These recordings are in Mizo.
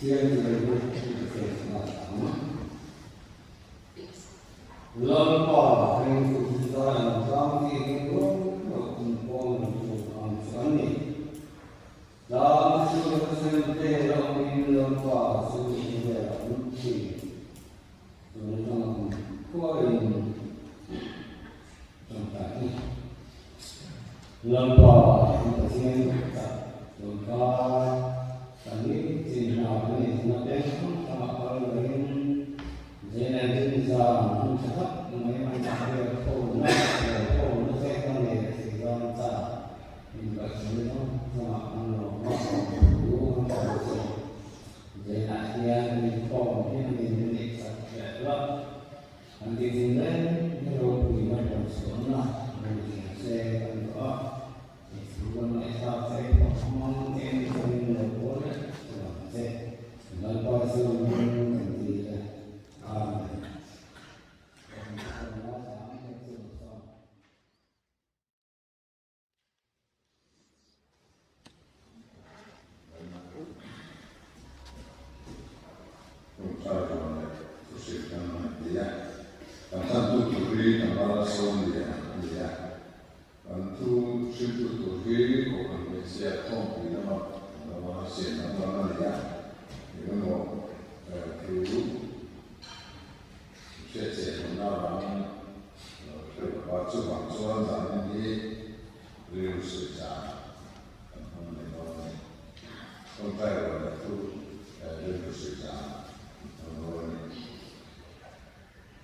Pathian rilru interface nghal ang. Lalpa ringtu chu Zion tlang tiin rual rual inpawng ringtu ang chu an ni. Tlang chu Jerusalem hnena awmin Lalpa chu khawvelah an thin. Tun atanga kum khuain tawngtai a ni. Lalpa kan Pathian tak tawngtai kan nitin hna kan inhna peng hrang hrangah kal loin Zeinai zan hun tha tak mai an vel khawmna vel khawmna te ka nei a thei dawn ta. Inkaihhruaina hrang hrangah an lawm a, thu an hrilh che. Zeinah hian kan inkhawm hian min neih chak leh la, kan tih thin reng hi ropuina rawn chhuahna rawn thleng se kan duh a, i thu kan ngaihthlak theih pawh hmang em chuan lo pawl leh chu ang che. Lalpa chu hming kan ti e. Amen. Ṭawngṭai rual leh thuhrilh kan han ti a, kan chhantu tur hi tlangval sawm lian a ni a, kan thu hriltu tur hi Kohhran hmeichhia khawmpui lama kan lama siam danglam a ni a, engemaw thu hriatchian lohna avangin lo hre lo va, chuvang chuan zanin hi rilru sawi zan kan hmang leh dawn a ni. Tawngtai rual leh thu rilru sawi zan kan hmang dawn a ni.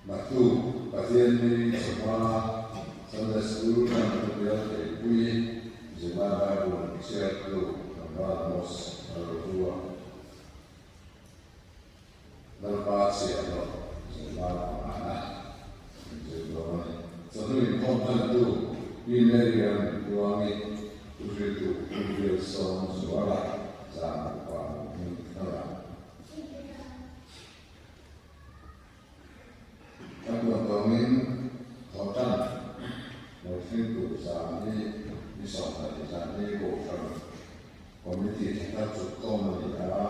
Naktuk Pathian ni chawhma Sunday School kan thubial theipui Zirlai Bible chhiartu Tlangval Amos Lalrohlua. Lalpa chhiah loh zirlai pangana in zir dawn a ni. Chawhnu inkhawm tantu Pi Mary an Tluangi thuhriltu Pu Wilson Zuala zan upa hming thar a. A tuan tawngin thawhtan lo thlengtu zan hi ni 20 zan hi Kohhran Committee tha tak chuk khawm a ni a.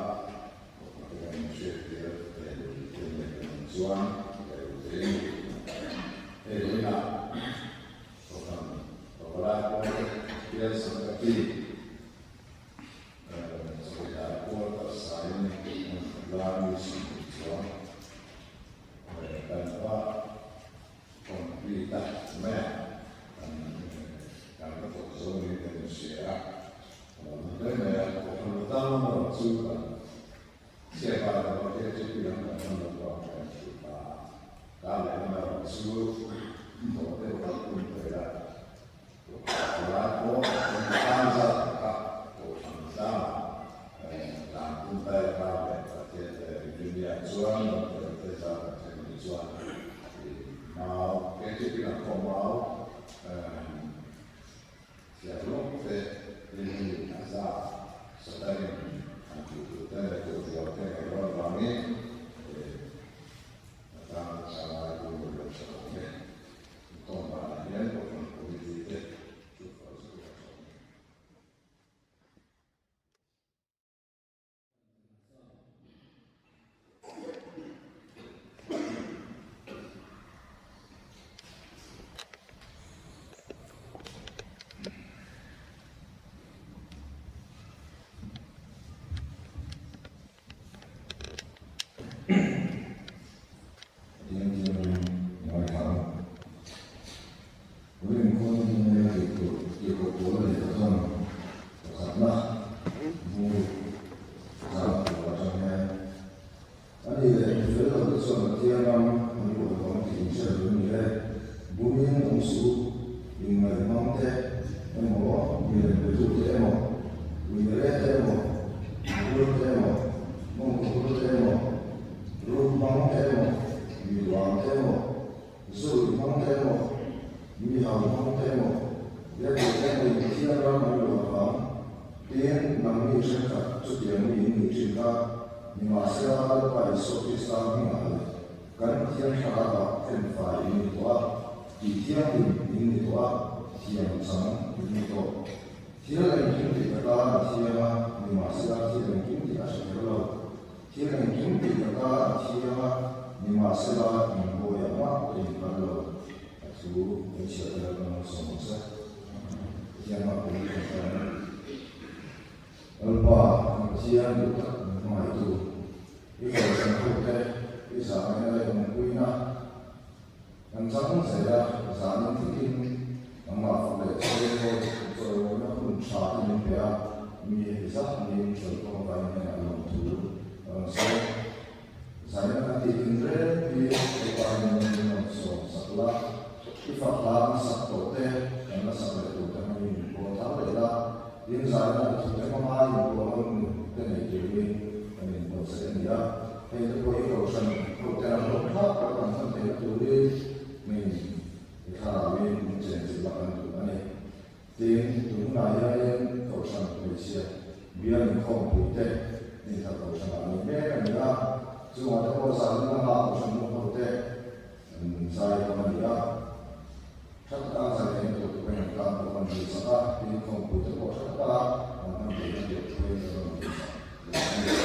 Thil engkim tih taka a thiang a, nimahsela inbawiah mah ka inphal lo. A thu kan chhiah te lo kan sawm ang che. Pathian mah pawh hi kan hre ang. Lalpa, kan Pathian duh tak min hmangaihtu, i kohhran thute, i zahngaihna leh awmpuina kan chang zel a, zanin thlengin nangmah fak leh chawimawi chawimawina hun tha te min pe a, mi hei zat niin hralhkawng vai hnenah lawmthu ka rawn sawi. Zaina kan tih tin reng hi Lalpain min rawn sawm sak la, i fak hla kan sak tawh te, kan la sak leh tur te hmangin min pawl thar leh la, tin zaina i thute hmanga inpawl hun te nei turin kan inbuatsaih a ni a, hei te pawh hi Kohhran hoten an hlawk thlak pawh kan hman theihna turin min i thlarauin min chenchilh la kan duh a ni. Tin, tun hunah hianin Kohhran hmeichhia bial inkhawmpui te Intha Kohhranah nei mek a ni a, chungah te pawh zan lama Kohhran nu ho te an zai dawn a ni a. Tha taka zai theihna tur te pawhin an tan pawh kan duhsak a, tin inkhawmpui te pawh tha taka an hman theihna tur thuin kan rawn duhsak leh a ni.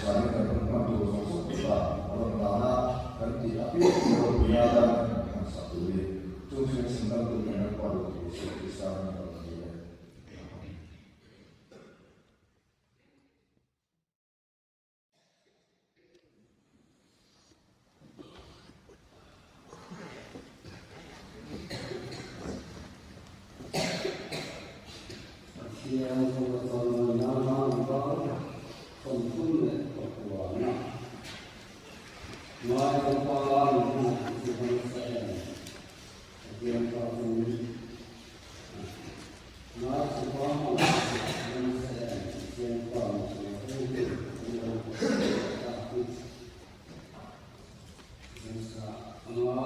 Zanin kan hun hman tur zawng zawng te kha a rawn dan a, kan tih apiang te ropui atan kan hmansak turin. Chung chu chhun dang tu hian an pal tih Isua Krista hming a rawn dil e. Pathian thawmhnaw tlangval 39. Ngai Lalpa min hmangaih chu ka nasa em? Pathian pa chu min Ngai Lalpa hmangaih chu ka nasa em? Pathian pa min hmangaih hi kan lo ta hi nasa anga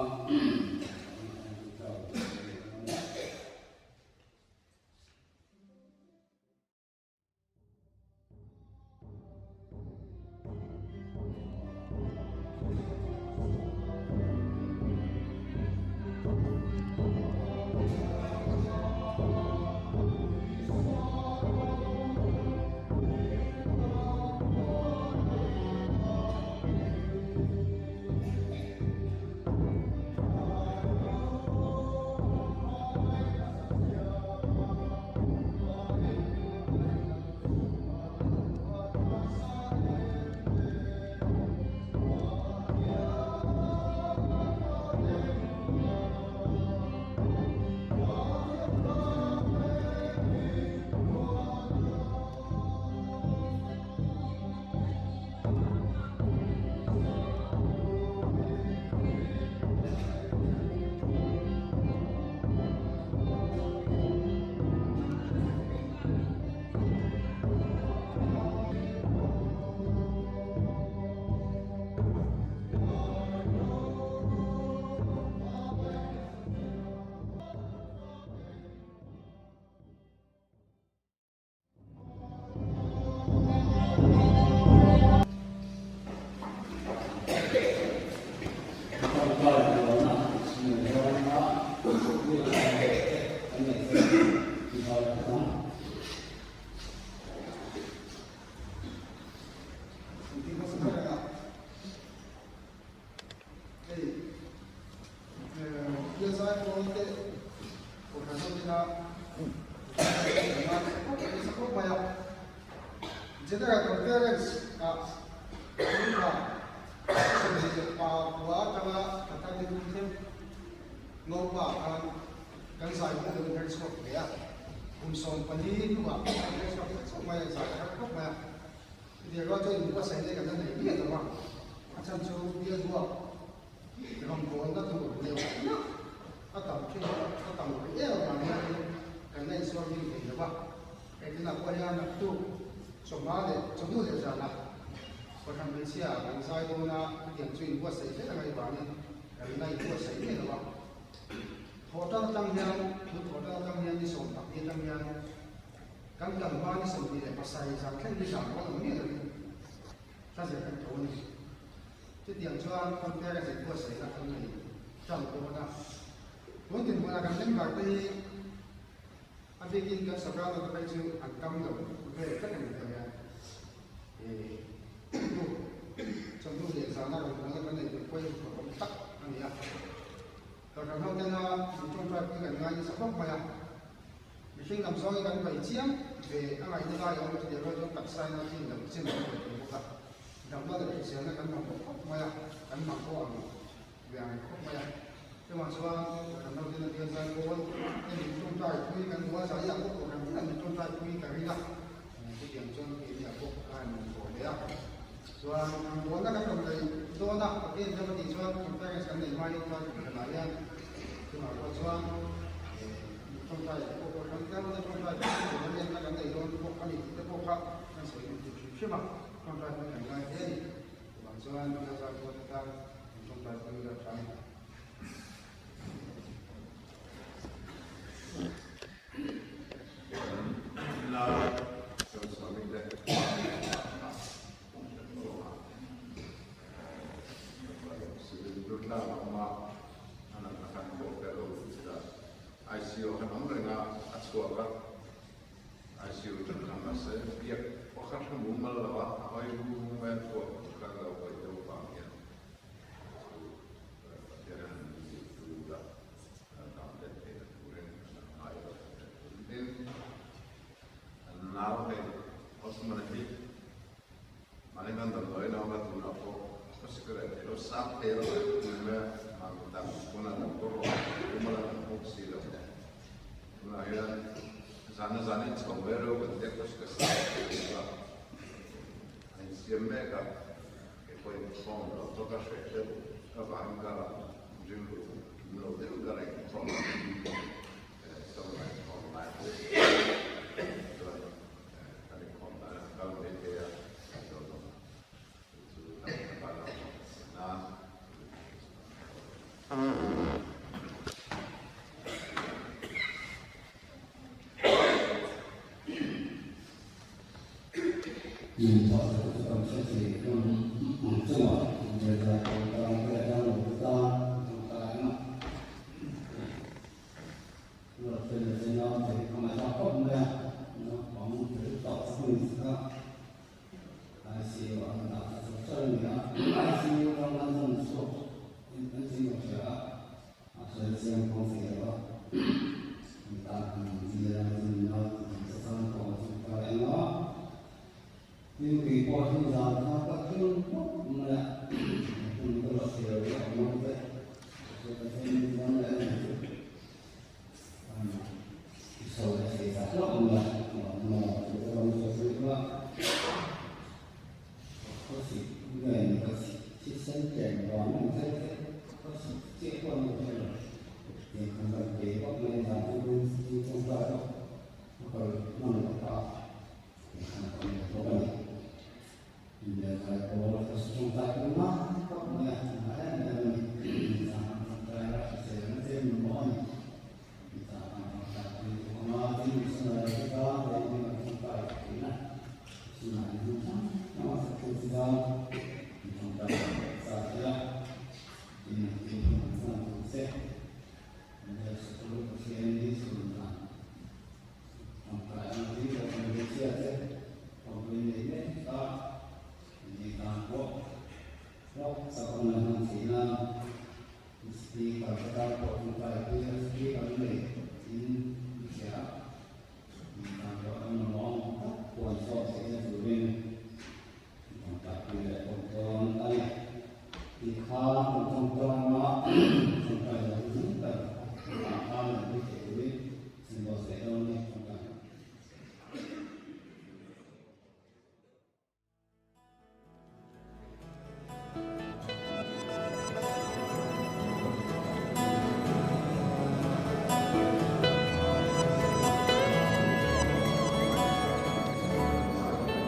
General Conference-ah tunah 25 atanga thla ni thum thleng Ngopa khan kan zai hun deuhin her chhuak ve a, kum 14 hnuah kan her chhuak vek chauh mai a, zai a har khawp mai a. Chutiang rual chuan inbuatsaih leh kan la nei miah lo a, a chhan chu bialbuak rawngbawlna tur neuh neuh a tam thin a tam rih em avang hianin kan la insuar bik thei lo va. Engtinah pawh hian naktuk chawhma leh chawhnu leh zanah Kohhran hmeichhia kan zai dawn a, chutiang chu inbuatsaih zel angai vangin kan la inbuatsaih miah lo a. Thawhtan atang hian, thu thawhtan atang hian ni 12 atang hian kan kal hma ni 27 zan thleng hi zan rual ang miah lovin hla zir kan tho a ni. Chutiang chuan conference inbuatsaihna kan nei tan dawn a. Tun dinhmunah kan member te hi A bikin kan soprano te phei chu an tam lo vel vek a ni thei a, tu. chawhnu leh zana rawngbawlna kan nei tur pawh hi hlauhawm tak a ni a. Kohhran ho tena min tawngtai pui kan ngai nasa khawp mai a. Mihring lam zawngin kan bei chiam ve a ngaihna lai a awm chutiang rual chuan taksa in a chin loh chin a awm ve thei bawk a. Damna leh hriselna kan mamawh khawp mai a, kan mamawh ang ve ang khawp mai a. Chuvang chuan Kohhran ho tena bial zai pawl te min tawngtai pui kan duh a, zai ah pawh Kohhran tin an min tawngtai pui ka ring a. Chutiang chuan keini ah pawh a han inpawh hle a. Chuan rawngbawlna kan rawn nei dawn a, Pathian hian a tih chuan conference kan nei hmain chuan kohhranah hian chungah pawh chuan tawngtai pawh kohhran te hmuna tawngtai pawh chu kohhran enna kan nei dawn bawk a ni tih te pawh kha kan sawi duh duh hrim hrim a, tawngtai pawh kan ngai hle a ni. Chuvang chuan Bialzar pawh te tan tawngtai pawh hi a tha a ni. Nau hei Osman hi mahni kan damdawi in a awm a tunah pawh khawsik reh theih lo sang thei lo tun mahni dang pawn a dam bawk a tum a la dam bawk si lo tunah hian zana zan in chho mai reuh kan tia khawsik a sang thei lo a a insiam mek a kei pawhin khawm lo chu ka hreh deuh avangin ka rilru kim lo deuh ka reng khawm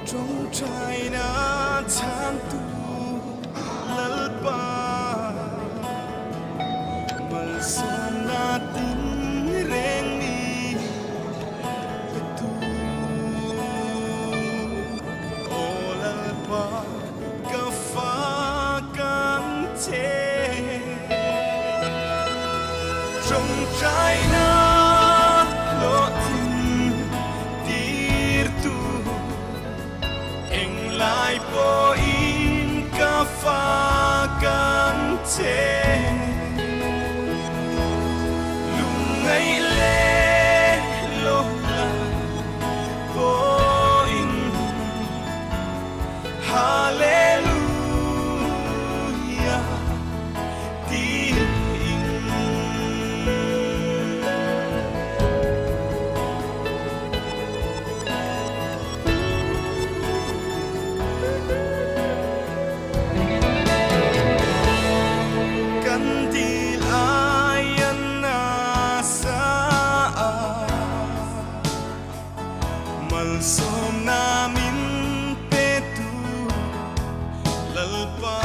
Tawngtaina chhangtu Lalpa malsawmna tin reng ni pe tu. Aw Lalpa ka fa kang che. Tawngtaina hlawhtling tirtu englai pawhin ka fak ang che. Lungngaih leh lawmna pawhin Hallelujah tiin. Kan dil aia nasa a malsawmna min pe tu Lalpa.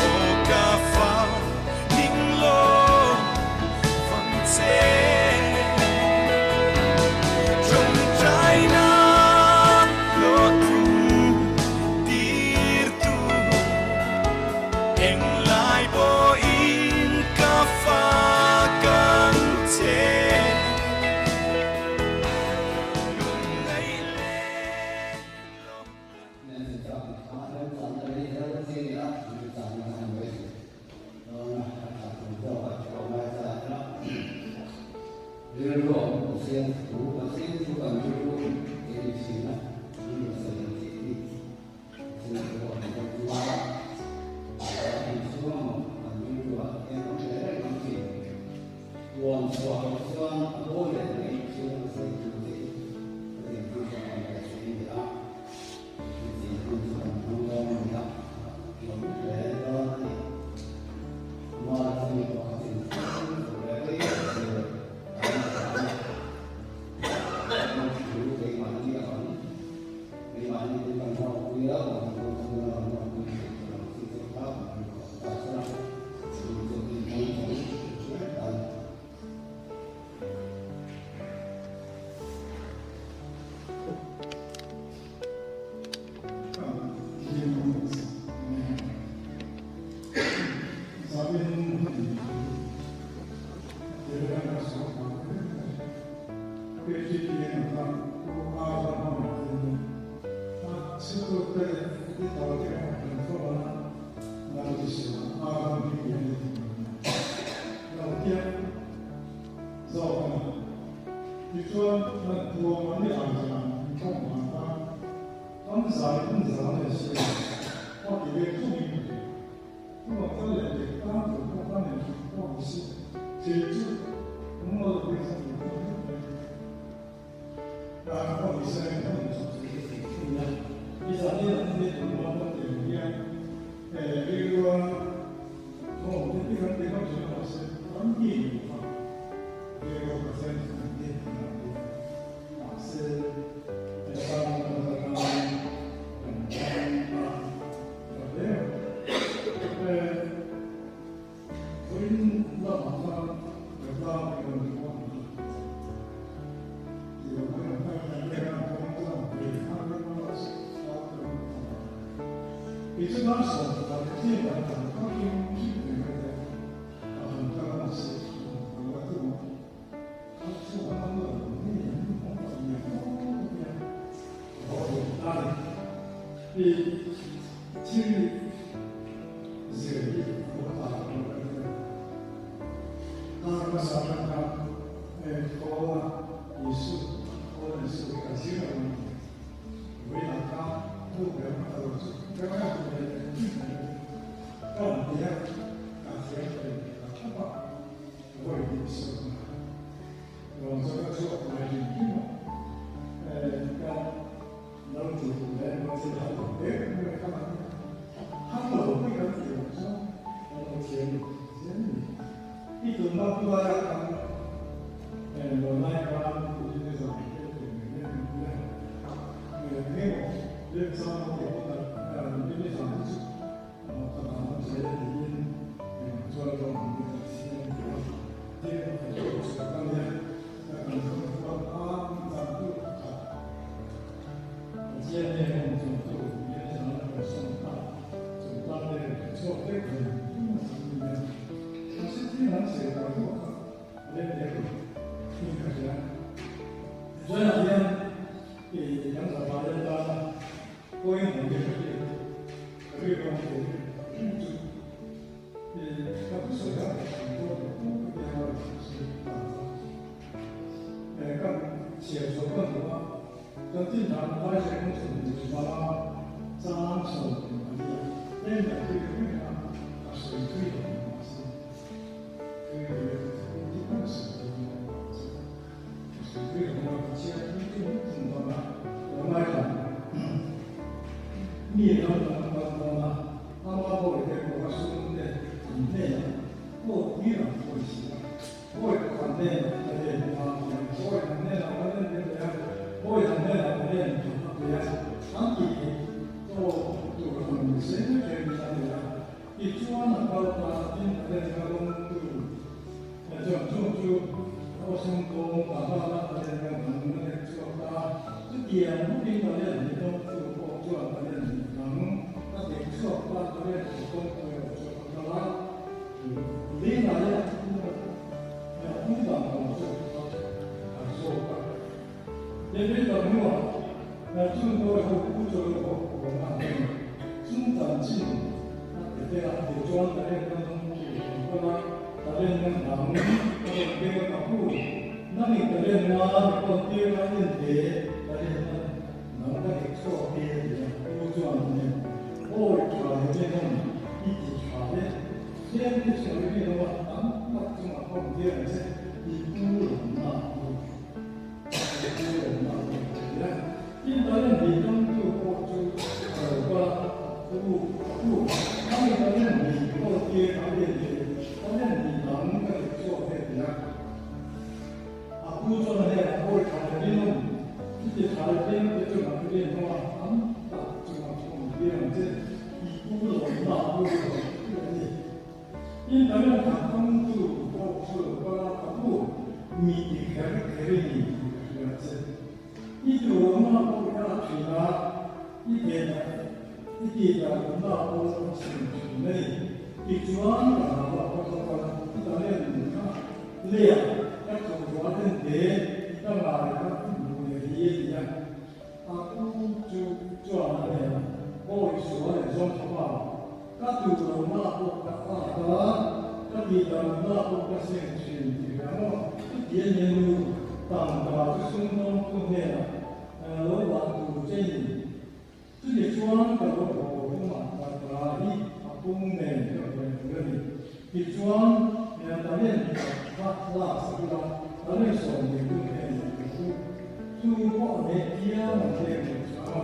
Aw ka fa ning lo fang che. Tawngtaina hlawhtling tirtu englai pawhin ka fak ang che. Lungngaih leh Rilru a awm Pathian thu, Pathian thu kan rilru i ni thin a, min rawn sawi ang tih hi Pathian thu a awm bawk rual a, kan chhung emaw kan rilru ah hian awm ve reng ang thin. Puan chhuah loh chuan a bo leh mai thil an sawi tur te hi Pathian thu chuan a rawn sawi a ni a, hetiang hun chu kan hmang dawn a ni a, lawm hle dawn a ni. rawng tur hi chung chu ka thusawi a kan dawn lo pawh ka tia a sawi ta a. Kan chhiar chho ka hmu a, chanchin tha lai hre kawng 25 chang 14 a tlem dan thui deuh reng a, ka sawi thui lo ang mahse thui leh tih tak sawi thui ang mahse ka sawi thui lo ang ka chhiar thui thui thung dawn a, lo ngaithla mi ram dang kal dawn a. Ama bawihte pawh a sumte an hnenah pawh tir ang chu a ni si a. Bawi pakhat hnenah ka len hma a ti a, bawi dang hnenah ka len ve leh a, bawi dang hnenah ka len tha a ti a, an ti tawp tur ang ni zel reng a ni a. Tichuan a kal ta a, tin ka len ka lawmtu chuan chung chu a awsam dawng ta nghal a, ka len ka dang a lek chhuak ta a. Chutiang bawkin ka len ni dawngtu pawh chuan ka len ni dang a dek chhuak ta, ka len ni dawngtu erawh chu a kal a, lingah hian a pung dan lo chu a zawk a. David lam hnuah chung dawi ho pu chu lo haw haw a ni. Chung chanchin a ti tel a, tichuan ka len na dawngtu a lo kal a, ka len na dang a rawn keng a, ka pu. Nangin ka len na mi pawn tir a en te ka len na nang ka dik chhuak hi a ti a, pu chuan a nen awi tha leh rinawm i ti tha e, tlem te chu a rinawm a tam tak chungah pawm tir ang che i pu lam na pu i pu lam na pu a ti a, tin ka len ni tawngtu pawh chu a lo kal a, pu a pu nangin ka len ni mi pawn tir a en te ka len ni dang ka dik chhuak e a ti a. A pu chuan a hnenah hawi tha leh rinawm, chuti tha leh tlem te chu mak rin hmanga tam tak chungah thawm tir ang che, i pu lawmna pu lo ti a ni. Tin, ka rin khat tawngtu pawh chu lo kal a, ka pu, mi ti kher kher i ni tih ka hria che. I duhawmna pawh i a thin a, i teh i tih dan awmna pawh a chhun thin a ni. Tichuan ka hlau a, ka thawk a, i talent kha leiah ka thawk rual en te, i ka ngai kha i hmu leh hi a ti a. A pu chu chuan a hnenah, Bawi sual leh zawng tha pa, ka duh lohna pawh ka at a, ka tih dan awmna pawh ka seng thin tih hria maw? Chuti a nia nu, tangka chu sumdawngtu hnenah lo lah tur che in chuti chuan ka lo haw tumah tangka hi a pung nen ka hre tur a ni. Tichuan talent kha lak sak ila, talent 10 hnenah ka chu chu pawh a nei thiam ang che ka ti chhang a.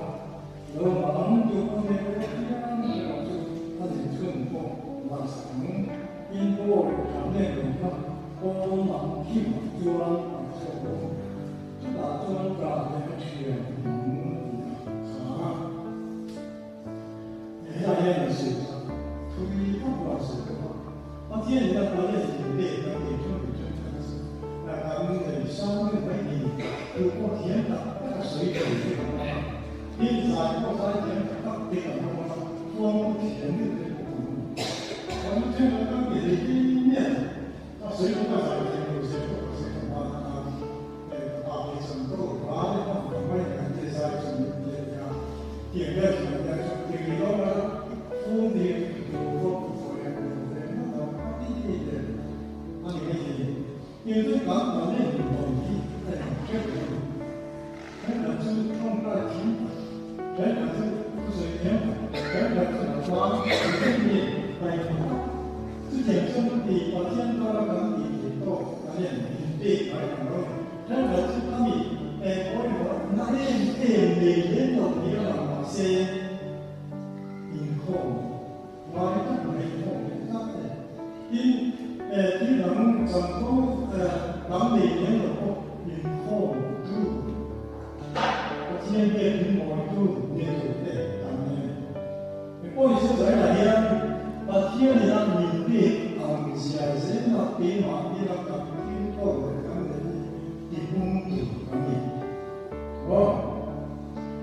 Lo mang tu pawh nei pawh thiam erawh chu a nih chhun pawh lak sak ang. In pawi tha nen lo kha pawnah thimah chuan an chhuak bawk. Chutah chuan ṭah leh a ṭhian ang tih a chhang a. Helai hian an sawi kha thui vak lo an sawi deuh a. Pathian in a talent min pek kan tih chu min ṭhen ṭhen a sin. Kan nei sang deuh mai ni. Tu pawh thiam tak tak a sawi thei te kan awm a. Tin, zai pawh zai thiam tak tak te kan awm a, tluang pawh thiam deuh te pawh kan awm. Kan ṭhen kan kan ti thei tin miah lo. Ka sawi pawh ka zai thiam lo zia pawh ka sawi tawh mahna khan ka pa hi chuan ka aw ral i hman ta mai ang che zai chu min ti a nia. Tiang vel chu kan nia chuan tiang ni lo la phung ding tur pawh ka sawi ang lo ve ngawt ang a ti ti vel a ni mai thei. Tiang chu kan mahni inhmuh hi a inang hrep lo. Thenkhat chu tawngtai thiam tak, thenkhat chu thusawi thiam tak, thenkhat chu hnamhma mihring mi taihma tak. Chutiang chuan kan ti Pathian tana kan tih theih tawk kan en inpek ngai ang lo. Thenkhat chu a mi eng pawimawh na em em nei lem lo ni a lang mahse inkhawm ngai tak mai inkhawm leh tlat a ni. Tin, thil dang chanvo dang nei lem lo pawh inkhawm tu, Pathian biak in mawitu ni tur te kan ni a ni. He pawisa zaiah hian Pathian ina min pek ang zia zel a keimah ila kan thil tawk leh kan neih hi tihung tur kan ni. Aw,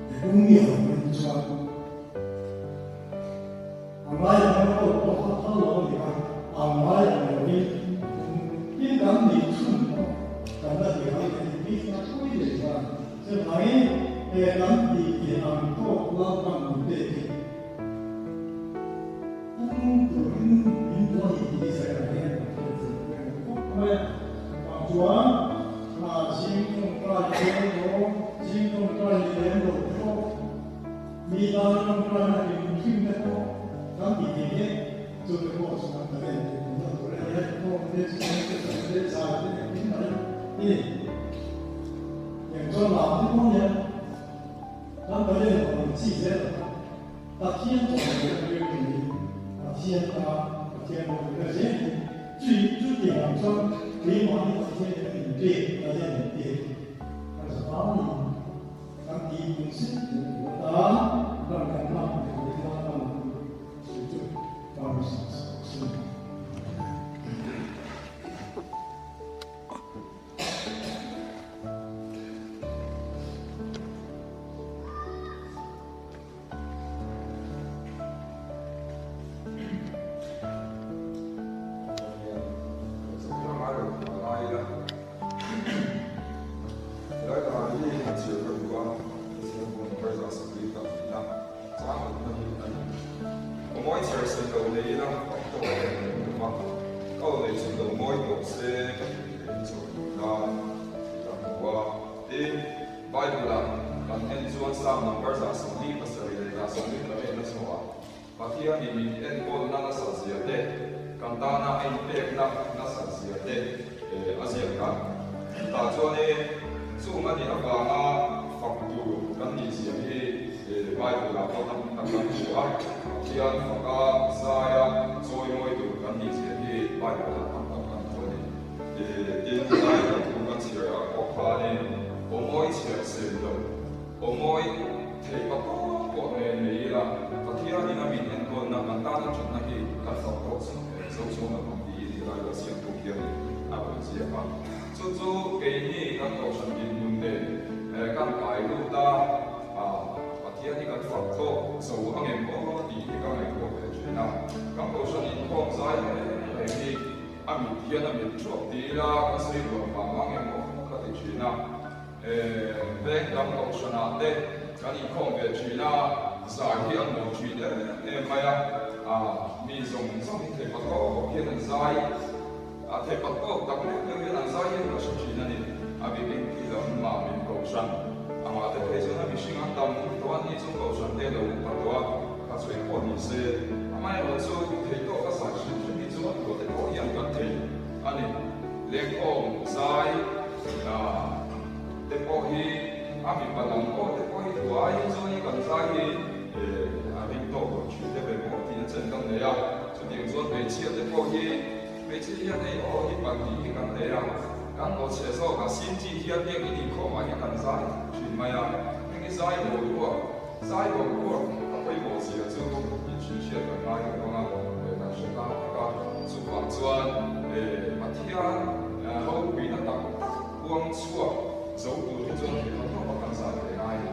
tihung nge awm in chuan A ngai ang a pawh pawh kha phal lo a ni a, a ngai ang lovin a pung. Tin kan nih chhun pawh kan la ti ral leh ni bik a thui leh chuan chuvangin he kan tih tih ang tawk Lalpan min pek hi. khawm te, chutiang te, chutiang te, zai te engkim mai hi eng chuan lam te pawh nia kan palen lo ang chi zel a kha Pathian chuan kan tir thei hi Pathian ta Pathian ropui na zel hi chui chutiang ang chuan keimahni Pathian in a min pek palen min pek kan zavangin kan ti pung zet zet tur atan dan kan hman thei ila kan chu chu Aw mawi chher sen lo nei ila fak tawk em em lo va, ka aw nei chhun lo mawi tawh se ka tih leh hi chawi duh nan tih ka hmu a. Tin, Bible-ah kan en chuan Psalm number 77 leh 78 na chhuah Pathianin min enkawlna nasat zia te, kan tana a inpekna nasat zia te a ziak a. Chutah chuan e, chung a nih avanga fak tur kan nih zia hi Bible-ah pawh tam tak kan hmu a, Pathian faka zaia chawimawi tur kan nih zia hi Bible-ah tam tak kan hmu a ni. Tin, zai kan thu kan chhiarah pawh khanin aw mawi chhiar sem lo, aw mawi Thei pakawt pawh nen nei ila, Pathianin a min enkawlna kan tana thatna hi kan fak tawh zo chuang lo ang tiin helai lo siamtu hianin a rawn ziak a. Chu chu keini kan kohhran dinhmun nen kan kai lut a, Pathian hi kan fak tawh zo ang em aw tih hi ka ngaihtuah ve thin a. Kan kohhran inkhawm zai reng reng hi a mit hian a mit thuak ti ila kan sawi ruang vang ang em aw ka ti thin a. Veng dang kohhranah te kan inkhawm ve thin a, zai hi an nuam thin em em mai a, mi zawng zawng hi thei patawk hian an zai a, thei patawk tak lek lek hian an zai hian ka hre thin a ni. A bikin khi lam mah min kohhran amah te phei chuan a mihring an tam tawh a, ni chung kohhran te lo upa tawh a, kha chu engpawh ni se, amaherawhchu thei tawk a zai hrim hrim hi chu a tuah te pawh hian kan thei a ni. Lengkhawm zai te pawh hi a mipa lam aw te pawh hi thuaiin chuanin kan zai hi a ring tawk lo thin te ve pawh tih a chen kan nei a, chutiang chuan hmeichhia te pawh hi hmeichhia hian hei aw hi pahnih hi kan nei a, kan aw chhe zawk a sin chi hian biakin inkhawmah hian kan zai thin mai a, heng hi zai boruak zai boruak a pawimawh zia chu inhrilhhriat kan ngai lo vang a, kan hre ta tak a, chuvang chuan Pathian ropuina tak tak puang chhuak zo tur hi chuan thei tawp tawp a kan zai ve ngai a ni.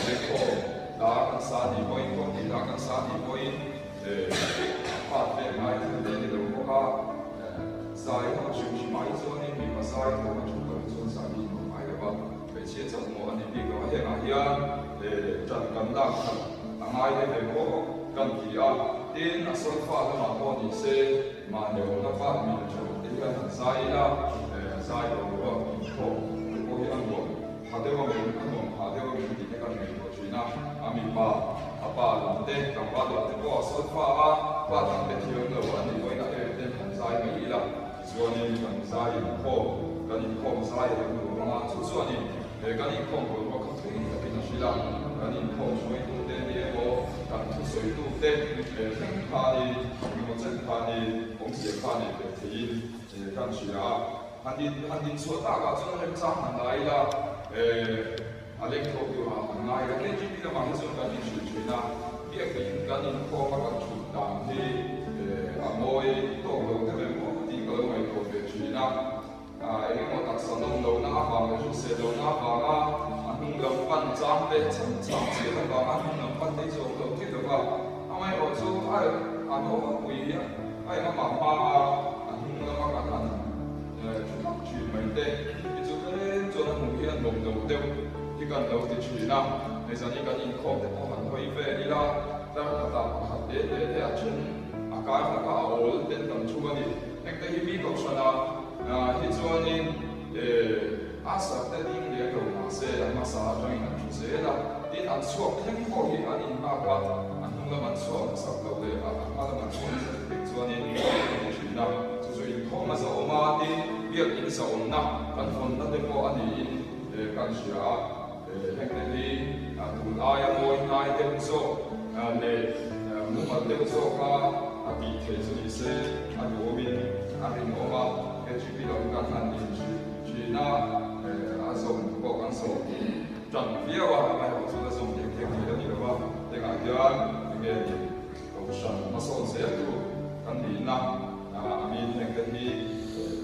Lehkhaw hla kan sa nih pawhin, kawngtih hla kan sa nih pawhin part ve ngai thil te ni lo bawk a, zai ho hrim hrimah hi chuanin mipa zai thawm a thu loh hi chuan zai hi nuam ngai lo va, hmeichhia chauh maw a ni bik lo a, hengah hian ṭan kan lak khat a ngai le ve maw kan ti a, tin a solfa lamah pawh ni se, Mahni awmna pa min tha lo te hian han zai ila, zai lo ruak inkhawm te pawh hi a nuam pha deuh a min, a nuam phah deuh a min tih te kan ngaihtuah thin a. A mipa, a pa lam te, tlangval lam te pawh a sawi fa a, pa dang te thiam lo a nih pawhin a em ten han zai mai ila, tichuanin kan zai inkhawm, kan inkhawm zai a lo nuam ang a, chu chuanin he kan inkhawm boruak kha thui takin a hrilh a, kan inkhawm hruaitute ni emaw, kan thusawitute thleng khanin, Engemaw chen kha ni awmzia kha nei ve theiin kan hria a, han in han inchhuah takah chuan remchang han la ila a leng tho turah han ngai ila KGP lamah hi chuan kan inhrilh thin a, biakin kan inkhawm a kan thut dan hi a mawi tawk lo deuh em aw tih ka lo ngaihtuah ve thin a. Engemaw taksa nawm lohna avang leh hrisel lohna avanga a hnung lam pan chang te, chhan chang chian avanga a hnung lam pan te hi chu a awm lo thei lo va. Amaherawh chu a a nawlpui hi a engamaah hma a a hnung lama kan han thu tak thin mai te hi chu tlem chuan a hmuh hi a nuam lo deuh hi kan lo ti thin a. Hei zan hi kan inkhawm te pawh han hawi vel ila, tlar khatah pakhat te te te a then a kai hlak a, a awl ten kan thu a ni. Engte hi mi kohhrana hi chuanin a sarte ding leh lo mah se a hmasa atangin an thu zel a, tin an chhuak thleng pawh hi an inhak a, a hnung lam an chhuak hmasak loh leh a hma lam an chhuak hmasak bik chuanin an ti thin a, chu chu inkhawm a zo Biak in zahawmna kan vawnna te pawh a niin kan hria a, hengte hi tun aia mawi hnai deuh zawk leh mumal deuh zawka a tih theih chu ni se a duhawmin a rinawm a, KGP lam kan han inhrilh thin a, a zawm pawh kan zawm tan viau a, amaherawhchu chu la zawm diak diak thei a ni lo va, hengah hian enge ni Kohhran hmasawn zeltu kan nihna a mi hengte hi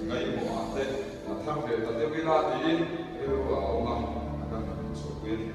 ngaihmawhah te la thar ve ta deuh ila tiin rilru a awm a, a kan han inchhuahpui a ni.